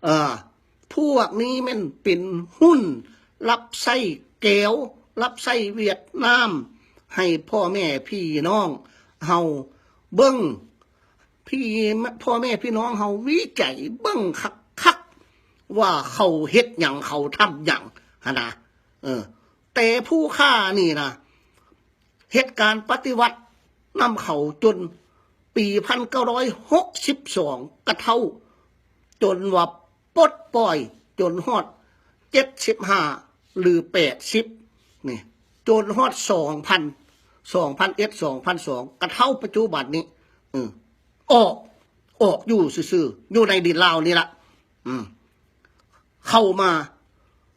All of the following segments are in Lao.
ເອີ ພວກນີ້ແມ່ນເປັນຫຸ້ນ ຮັບໃຊ້ແກວ ຮັບໃຊ້ຫວຽດນາມ ໃຫ້ພໍ່ແມ່ພີ່ນ້ອງເຮົາເບິ່ງ ພີ່ ພໍ່ແມ່ພີ່ນ້ອງເຮົາວິໄຈເບິ່ງຄັກໆ ວ່າເຂົາເຮັດຫຍັງ ເຂົາທຳຫຍັງຫັ້ນນະ. ເອີ ແຕ່ຜູ້ຂ້ານີ້ນະ ເຮັດການປະຕິວັດນຳເຂົາຈົນປີພັນເກົ້າຮ້ອຍຫົກສິບສອງກະເທົ້າ ຈົນວ່າປົດປ່ອຍຈົນຮອດເຈັດສິບຫ້າ ຫຼື ແປດສິບ ນີ້ ຈົນຮອດສອງພັນ ສອງພັນເອັດ ສອງພັນສອງ ກະເທົ້າປັດຈຸບັນນີ້ ເອີ ອອກ ອອກຢູ່ຊື່ໆ ຢູ່ໃນດິນລາວນີ້ລະ ອືມ ເຂົ້າມາ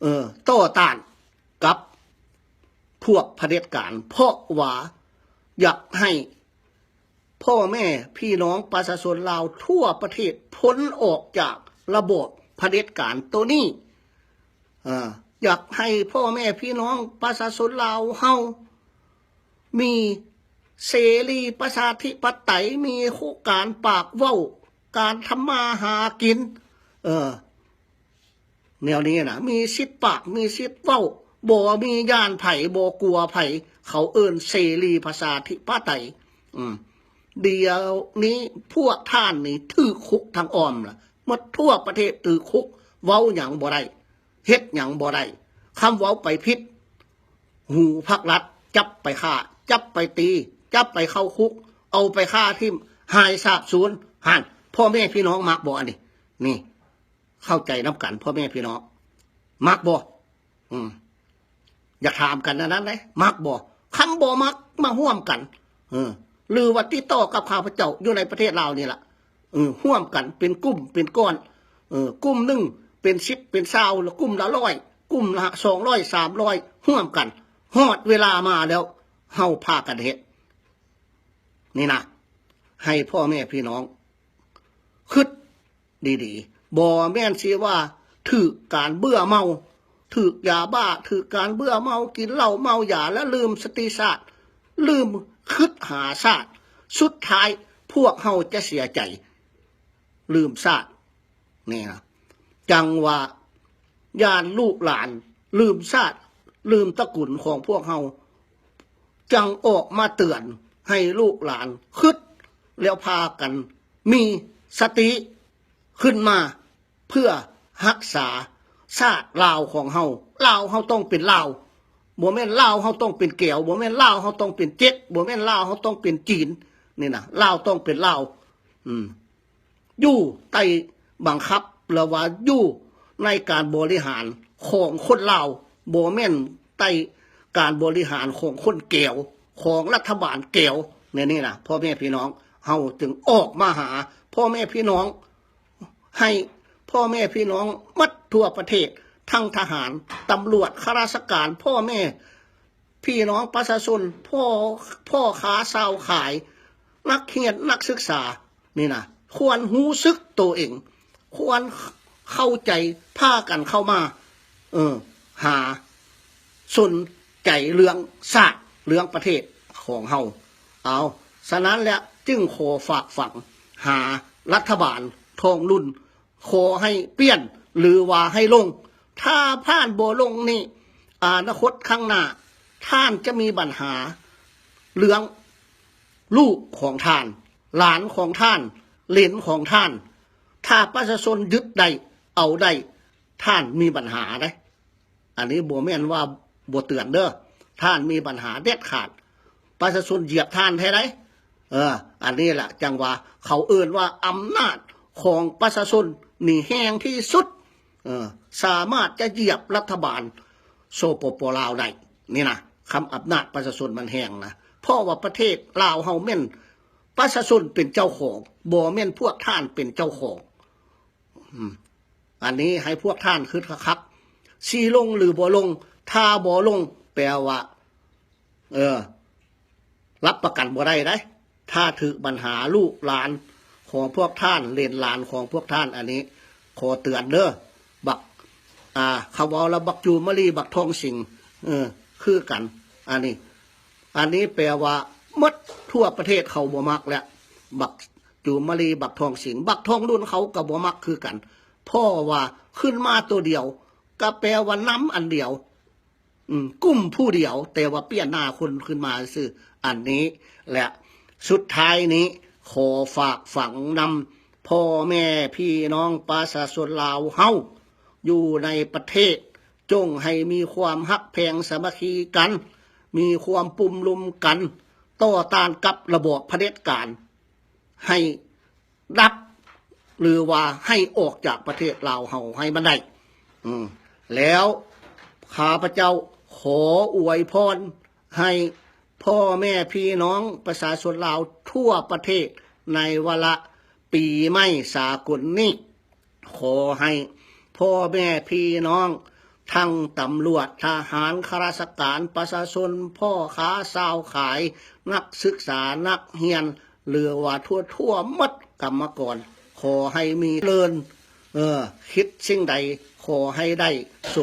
ເອີ ຕໍ່ຕ້ານກັບພວກຜະເດັດການ ເພາະວ່າຢາກໃຫ້ພໍ່ແມ່ພີ່ນ້ອງປະຊາຊົນລາວທົ່ວປະເທດພົ້ນອອກຈາກລະບອບຜະເດັດການໂຕນີ້ ເອີ ຢາກໃຫ້ພໍ່ແມ່ພີ່ນ້ອງປະຊາຊົນລາວເຮົາມີເສລີປະຊາທິປະໄຕ ມີການປາກເວົ້າ ການທຳມາຫາກິນ ເອີ ແນວນີ້ນະ ມີສິດປາກ ມີສິດເວົ້າ ບໍ່ມີຢ້ານໃຜ ບໍ່ກົວໃຜ ເຂົາເອີ້ນເສລີປະຊາທິປະໄຕ. ອືມ ດຽວນີ້ພວກທ່ານນີ້ຖືກຄຸກທາງອ້ອມລະ ໝົດທົ່ວປະເທດຖືກຄຸກ ເວົ້າຫຍັງບໍ່ໄດ້ ເຮັດຫຍັງບໍ່ໄດ້ ຄຳເວົ້າໄປຜິດ ຫູພັກລັດ ຈັບໄປຂ້າ ຈັບໄປຕີ ຈັບໄປເຂົ້າຄຸກ ເອົາໄປຂ້າຖິ້ມ ຫາຍສາບສູນ. ຫັ້ນ ພໍ່ແມ່ພີ່ນ້ອງມັກບໍ່ອັນນີ້? ນີ້ ເຂົ້າໃຈນຳກັນພໍ່ແມ່ພີ່ນ້ອງ ມັກບໍ່? ອືມ ຢາກຖາມກັນອັນນັ້ນເດ້ ມັກບໍ່? ຄັນບໍ່ມັກ ມາຮ່ວມກັນ ເອີ ຫຼືວ່າຕິດຕໍ່ກັບຂ້າພະເຈົ້າຢູ່ໃນປະເທດລາວນີ້ລະ ເອີ ຮ່ວມກັນເປັນກຸ່ມເປັນກ້ອນ ເອີ ກຸ່ມໜຶ່ງເປັນສິບເປັນຊາວ ລະກຸ່ມລະຮ້ອຍ ກຸ່ມລະສອງຮ້ອຍ ສາມຮ້ອຍ ຮ່ວມກັນ ຮອດເວລາມາແລ້ວ ເຮົາພາກັນເຮັດ ນີ້ນະ ໃຫ້ພໍ່ແມ່ພີ່ນ້ອງຄຶດດີໆ ບໍ່ແມ່ນຊິວ່າຖືກການເບື່ອເມົາ ຖືກຢາບ້າ ຖືກການເບື່ອເມົາ ກິນເຫຼົ້າເມົາຢາ ແລ້ວລືມສະຕິຊາດ ລືມຄຶດຫາຊາດ ສຸດທ້າຍພວກເຮົາຈະເສຍໃຈ ລືມຊາດ ນີ້ນະ ຈັ່ງວ່າຢ້ານລູກຫຼານລືມຊາດ ລືມຕະກຸນຂອງພວກເຮົາ ຈັ່ງອອກມາເຕືອນໃຫ້ລູກຫຼານຄຶດ ແລ້ວພາກັນມີສະຕິຂຶ້ນມາ ເພື່ອຮັກສາຊາດລາວຂອງເຮົາ. ລາວເຮົາຕ້ອງເປັນລາວ ບໍ່ແມ່ນລາວເຮົາຕ້ອງເປັນແກວ ບໍ່ແມ່ນລາວເຮົາຕ້ອງເປັນເຈັກ ບໍ່ແມ່ນລາວເຮົາຕ້ອງເປັນຈີນ ນີ້ນະ ລາວຕ້ອງເປັນລາວ ອືມ ຢູ່ໃຕ້ບັງຄັບ ຫຼືວ່າຢູ່ໃນການບໍລິຫານຂອງຄົນລາວ ບໍ່ແມ່ນໃຕ້ການບໍລິຫານຂອງຄົນແກວ ຂອງລັດຖະບານແກວ ແນວນີ້ນະ ພໍ່ແມ່ພີ່ນ້ອງ ເຮົາຈຶ່ງອອກມາຫາພໍ່ແມ່ພີ່ນ້ອງ ໃຫ້ພໍ່ແມ່ພີ່ນ້ອງໝົດທົ່ວປະເທດ ທັງທະຫານ ຕຳຫຼວດ ຂ້າລາຊະການ ພໍ່ແມ່ພີ່ນ້ອງປະຊາຊົນ ພໍ່ ພໍ່ຄ້າຊາວຂາຍ ນັກຮຽນນັກສຶກສາ ນີ້ນະ ຄວນຮູ້ສຶກໂຕເອງ ຄວນເຂົ້າໃຈ ພາກັນເຂົ້າມາ ເອີ ຫາສົນໃຈເລື່ອງຊາດ ເລື່ອງປະເທດຂອງເຮົາ. ເອົາ ສະນັ້ນແຫຼະ ຈຶ່ງຂໍຝາກຝັງຫາລັດຖະບານທອງລຸນ ຂໍໃຫ້ປ່ຽນ ຫຼືວ່າໃຫ້ລົງ. ຖ້າທ່ານບໍ່ລົງນີ້ ອະນາຄົດຂ້າງໜ້າ ທ່ານຈະມີບັນຫາເລື່ອງລູກຂອງທ່ານ ຫຼານຂອງທ່ານ ເຫຼນຂອງທ່ານ. ຖ້າປະຊາຊົນຍຶດໄດ້ ເອົາໄດ້ ທ່ານມີບັນຫາເດ້. ອັນນີ້ບໍ່ແມ່ນວ່າບໍ່ເຕືອນເດີ້ ທ່ານມີບັນຫາເດັດຂາດ ປະຊາຊົນຢຽບທ່ານແທ້ໃດ. ເອີ ອັນນີ້ລະຈັ່ງວ່າເຂົາເອີ້ນວ່າອຳນາດຂອງປະຊາຊົນນີ້ແຮງທີ່ສຸດ ເອີ ສາມາດຈະຢຽບລັດຖະບານ ສປປ ລາວ ໄດ້ ນີ້ນະ. ຄຳອຳນາດປະຊາຊົນມັນແຮງນະ ເພາະວ່າປະເທດລາວເຮົາແມ່ນປະຊາຊົນເປັນເຈົ້າຂອງ ບໍ່ແມ່ນພວກທ່ານເປັນເຈົ້າຂອງ. ອືມ ອັນນີ້ໃຫ້ພວກທ່ານຄຶດຄັກໆ ຊິລົງຫຼືບໍ່ລົງ. ຖ້າບໍ່ລົງ ແປວ່າ ເອີ ຮັບປະກັນບໍ່ໄດ້ໃດ໋ ຖ້າຖືກບັນຫາລູກຫຼານຂອງພວກທ່ານ ເຫຼນຫຼານຂອງພວກທ່ານ. ອັນນີ້ຂໍເຕືອນເດີ້ ບັກ ອ່າ ເຂົາເວົ້າລະ ບັກຈູມມະລີ ບັກທອງສິງ ເອີ ຄືກັນ. ອັນນີ້ ອັນນີ້ແປວ່າໝົດທົ່ວປະເທດເຂົາບໍ່ມັກແລ້ວ ບັກຈູມມະລີ ບັກທອງສິງ ບັກທອງລຸນ ເຂົາກໍບໍ່ມັກຄືກັນ. ເພາະວ່າຂຶ້ນມາໂຕດຽວ ກໍແປວ່ານຳອັນດຽວ ອືມ ກຸ່ມຜູ້ດຽວ ແຕ່ວ່າປ່ຽນໜ້າຄົນຂຶ້ນມາຊື່. ອັນນີ້ແຫຼະ ສຸດທ້າຍນີ້ ຂໍຝາກຝັງນຳພໍ່ແມ່ພີ່ນ້ອງປະຊາຊົນລາວເຮົາຢູ່ໃນປະເທດ ຈົ່ງໃຫ້ມີຄວາມຮັກແພງສາມັກຄີກັນ, ມີຄວາມປຸ້ມລຸມກັນ ຕໍ່ຕ້ານກັບລະບອບຜະເດັດການ ໃຫ້ດັບ ຫຼືວ່າໃຫ້ອອກຈາກປະເທດລາວເຮົາໃຫ້ມັນໄດ້. ອືມ ແລ້ວຂ້າພະເຈົ້າຂໍອວຍພອນໃຫ້ພໍ່ແມ່ພີ່ນ້ອງປະຊາຊົນລາວທົ່ວປະເທດ ໃນວາລະປີໃໝ່ສາກົນນີ້ ຂໍໃຫ້ພໍ່ແມ່ພີ່ນ້ອງ ທັງຕຳຫຼວດ, ທະຫານ, ຂ້າລາຊະການ, ປະຊາຊົນ, ພໍ່ຄ້າຊາວຂາຍ, ນັກສຶກສາ, ນັກຮຽນ ຫຼືວ່າທົ່ວໆໝົດກຳມະກອນ ຂໍໃຫ້ມີເລີນ ເອີ ຄິດສິ່ງໃດຂໍໃຫ້ໄດ້ສົມ